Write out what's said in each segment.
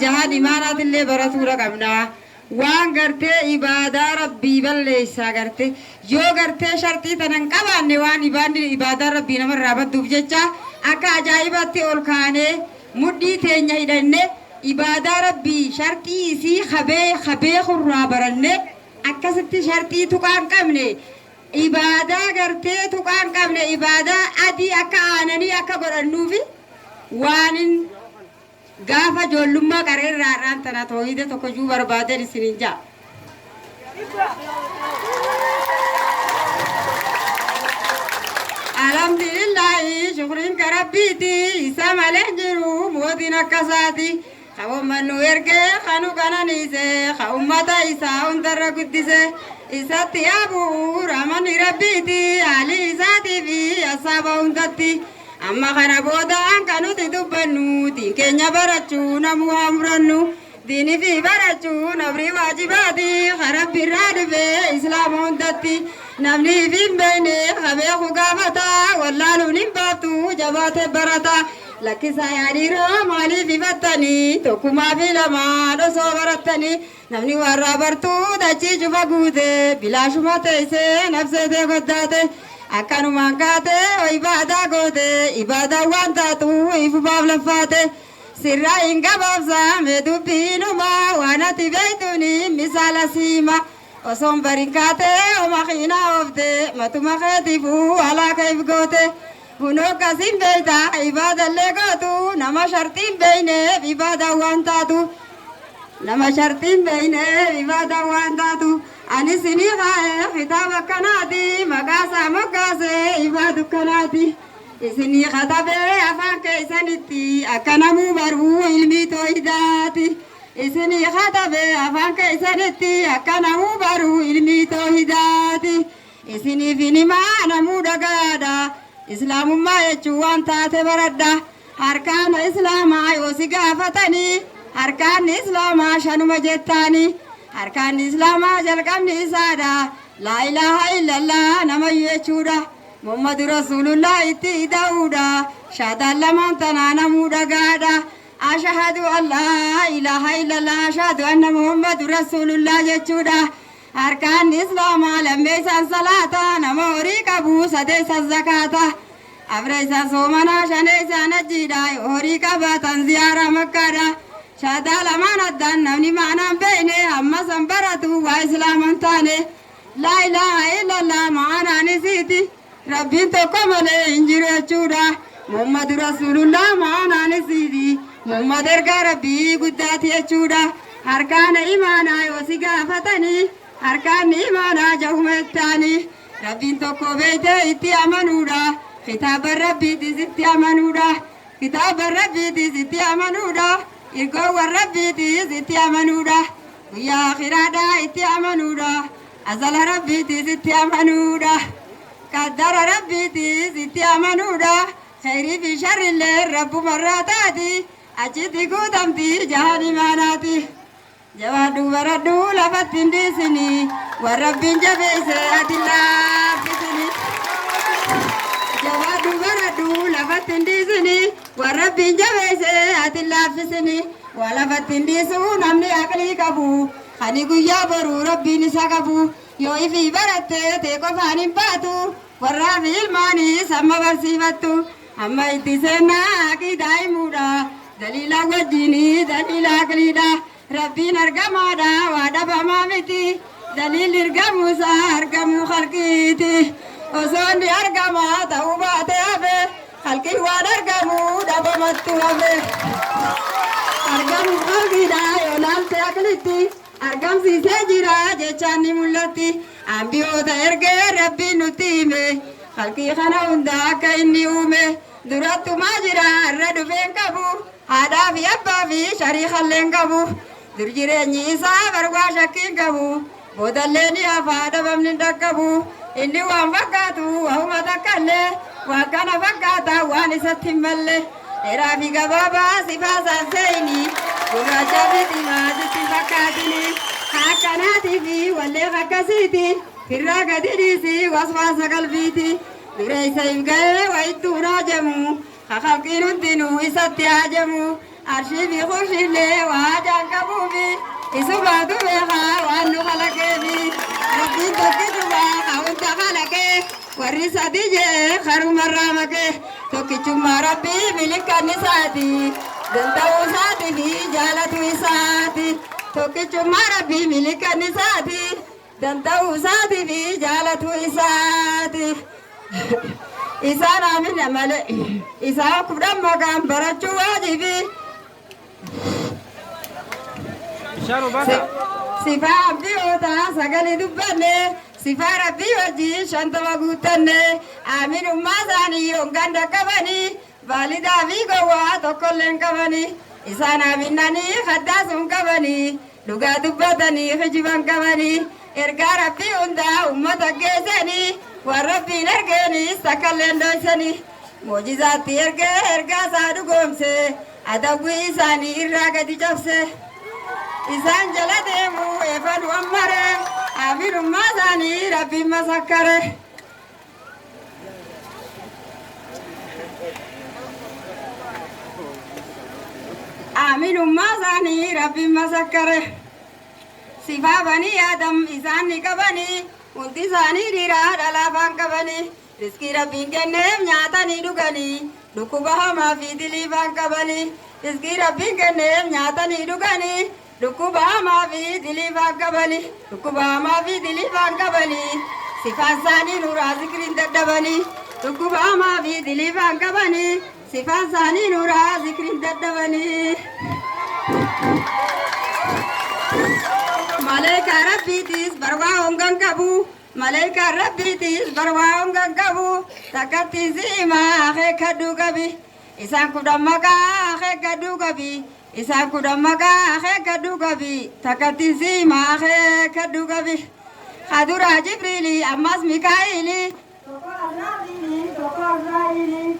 Jahan imaanaatillee baratuudha qabna. Waan gartee ibaadaa Rabbii balleessaa garte yoo gartee sharxii tana hin qabaanne, waan ibaadni ibaadaa Rabbii namarraa badduuf jecha, akka ajaa'ibaatti ol kaanee mudhii teenya hidhanne, ibaadaa Rabbii sharxii isii kabee kabeekurraa baranne, akkasitti sharxii tuqaa hin qabne, ibaadaa gartee tuqaa hin qabne, ibaadaa adii akka aananii akka godhannuufi waanin gaafa ijoollummaa qareerraa har'aan tana toohida tokko juu barbaadeen isinin ja'a. Alhamdulillahi, shukriin ka Rabbiiti, isa malee hin jiru mootiin akka isaati. Ka uummannu ergee kanu qananiise, ka ummata isaa hundarra guddise, isatti haa bu'u rahmanni Rabbiiti, haalii isaatii fi ashaaba hundatti. Amma kana boodaan kan nuti dubbannu, diin keenya barachuu namuu haa murannu. Diinii fi barachuun amrii waajibaati, ka Rabbi irraa dhufe islaama hundatti. Namni if hin beekne ka beeku gaafata, wallaaluun hin baaftu jabaate barata. Lakkisaa yaa dhiiroo, maaliif ifattanii? Tokkumaa fi lamaan osoo barattanii. Namni warraa bartuu dachii cufa guute, bilaashuma teessee nafseetee goddaate. Akkanumaan kaate ibaadaa goote, ibaadaa waan taatu ifumaaf laffaate. Sirraa hin gabaabsaa dubbiinuma, waan ati beeytuuni misaala siima. Osoon barin kaate makiinaa oofte, matuma keetiifuu alaa keef goote. Kunoo akkasiin beeyta ibaadallee gootu, nama sharxiin beeyneef ibaadaa waan taatu. Nama sharxiin beeyneef ibaadaa waan taatu. Ani sinii kaa'ee kitaaba akkanaati, maqaa isaa moggaasee ibaadu kanaati. Isinii katabee afaan keessanitti, akka namuu baruu ilmii toohidaati. Isinii katabee afaan keessanitti, akka namuu baruu ilmii toohidaati. Isiniif hin himaa, namuu dhagaadha. Islaamummaa jechuun waan taate baradha. Harkaana islaamaa yoo si gaafatanii, harkaanni islaamaa shanuma jettaani. Harkaanni islaamaa jalqabni isaadha. Laa ilaaha illallah namayyuu jechuudha. Muhammadu Rasuulullah itti ida'uudha. Shaadaan lamaan tanaa namuu dhagaadha. Ashhadu an laa ilaaha illallah, ashhadu anna Muhammadu Rasuulullah jechuudha. Harkaan islaamaa lammeessaan salaata, nama horii qabu sadeessaan zakaata. Afreessaan soomanaa, shaneessaan hajjiidha, horii qabaatan ziyaaraa Makkaadha. Shaadaa lamaan addaan namni maanaan beekne amma san baratu waa islaaman taane. Laa ilaaha illallah ma'anaan isiiti. Rabbiin tokko malee hin jiru jechuudha. Muhammadu Rasuulullah ma'anaan isiiti. Muhammad ergaa Rabbii guddaati jechuudha. Harkaana imaanaa yoo si gaafatanii, harkaanni imaanaa jahuma jettaanii. Rabbiin tokko beeytee itti amanuudha. Kitaaba Rabbiitis itti amanuudha. Kitaaba Rabbiitis itti amanuudha. Ergoowwan Rabbiitis itti amanuudha. Guyyaa akhiraadhaa itti amanuudha. Azala Rabbiitis itti amanuudha. Qaddara Rabbiitis itti amanuudha. Khayrii fi sharrillee Rabbumarraa taati. Achitti guutamti jahan imaanaati. Jabaadhu, baradhu, lafatti hin dhiisini. Warra Rabbiin jabeesse ati laaffisini. Jabaadhu, baradhu, lafatti hin dhiisini. Warra Rabbiin jabeesse ati laaffisini. Waa lafatti hin dhiisu namni aqlii qabu. Ani guyyaa boruu Rabbiin isa qabu. Yoo ifii baratte tee qofaan hin baatu. Warraa fi ilmaanii samma barsiifattu. Amma itti seennaa aqiidaa himuudha. Daliila wajjini, daliila aqliidha. Rabbiin argamaadha, waa dhabamaa miti. Daliilli argamuusaa argamuu halqiiti. Osoo inni argamaa ta'uu baate hafe, halqii waan argamuu dhabamattu hafe. Argamuu qalbiidha yoo laalte aqlitti, argamsiisee jira jechaan ni mul'atti. Ambiyoota ergee Rabbiin nutti hime, halqii kana hunda akka inni uume. Durattumaa jira, irra dhufeen qabu, haadhaa fi abbaa fi shariikalleen qabu. Dur jireenyi isaa barwaa shakkiin qabu, boodallee ni hafaa, dhabamni hin dhaqqabu. Inni waan fakkaatu wahuma takkallee, waan kana fakkaata waan isatti hin malle. Dheeraa fi gabaabaa sifaa isaan seeyini, gurraachaa fi diimaa sitti hin fakkaatini. Akkanaatii fi wallee akkasiiti, firraa gadi dhiisi waswaasa qalbiiti. Dureessa if ga'ee wayittuu raajamu, ka halqiin hundinuu isatti haajamu. Arshii fi kurshiillee waa waan qabuufi isumaatu beekaa waan nu kalaqeefi. Rabbiin tokkichumaa ka hunda kalaqee warri sadi jee karumarraa maqee. Tokkichummaa Rabbii milikkanni isaati danda'uu isaati fi jaalatu isaati. Tokkichummaa Rabbii milikkanni isaati danda'uu isaati fi jaalatu isaati. Isaan amina malee isaan 10 maqaan barachuu waajibi. Sifaa abdiyootaa sagali dubbanne, sifaa Rabbii wajjin 50 guuttanne. Aminummaa isaanii hongan dhaqqabanii, baalidaa fi gowwaa tokkollee hin qabanii. Isaan aminanii haddaa sun qabanii, dhugaa dubbatanii kijiban qabanii. Ergaa Rabbii hundaa ummata geessanii, waan Rabbiin ergeenis takkallee hin dhoysanii. Muujizaatti ergee ergaa isaa dhugoomse, adawwii isaanii irraa gadi cabse. Isaan jala deemuu eefanu ammare, aminummaa isaanii Rabbiin masakkare. Aminummaa isaanii Rabbiin masakkare. Sifaa banii Aadam isaan ni qabanii, hundi isaanii dhiiraa dhalaa afaan qabanii. Riskii Rabbiin kenneef nyaatanii dhuganii, dhukkuba hamaa fi dilii faan qabanii. Riskii Rabbiin kenneef nyaatanii dhuganii, dhukkuba hamaa fi dilii faan qabanii. Dhukkuba hamaa fi dilii faan qabanii. Sifaan isaanii nuuraa zikriin dadhabanii. Dhukkuba hamaa fi dilii faan qabanii. Sifaan isaanii nuuraa zikriin dadhabanii. Maleekaa Rabbiitiis barwaa hongan qabu. Maleekaan Rabbiitiis barwaa hongan qabu. Takkattiin si himaa akeekkadhuu qabi. Isaan 10 maqaa akeekkadhuu qabi. Isaan 10 maqaa akeekkadhuu qabi. Takkattiin si himaa akeekkadhuu qabi. Kaduraa Jibriilii ammas Mikaa'ilii. Tokko Azraafilii tokko Azraa'ilii.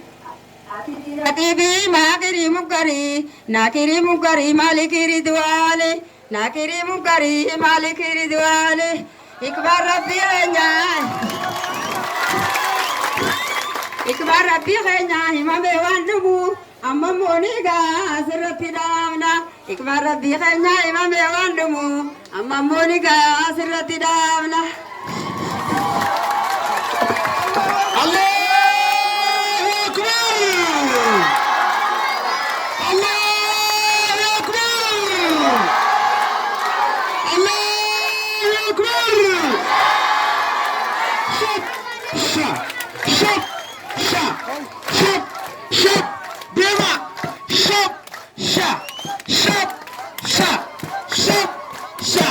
Atiibii maakirii munkarii naakirii munkarii maalikii ridwaani naakirii munkarii maalikii ridwaani. Ikbar Rabbii keenyaa, ikbar Rabbii keenyaa himamee waan dhumu amma immoo ni gaa asirratti dhaabna. Ikbar Rabbii keenyaa himamee waan dhumu amma immoo ni gaa asirratti dhaabna. Allahu Akbar! Allahu Akbar! Allahu Akbar! Shap, sha, shap, sha, shap, shap, deema! Shap, sha, shap, sha, shap, sha,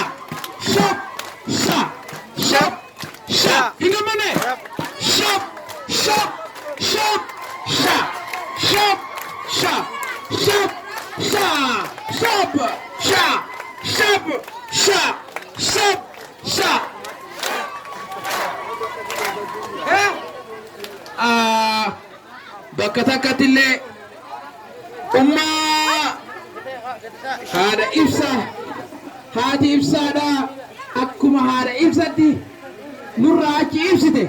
shap, sha, shap, sha. Hin gammanne? Shap, shap, shap, sha, shap, sha, shap, sha, shap, sha, shap, sha, shap, sha. Eh? Ah, bakka takkatti illee ummaa haadha ibsa, haati ibsaadha, akkuma haadha ibsatti nurraa achi ibsite.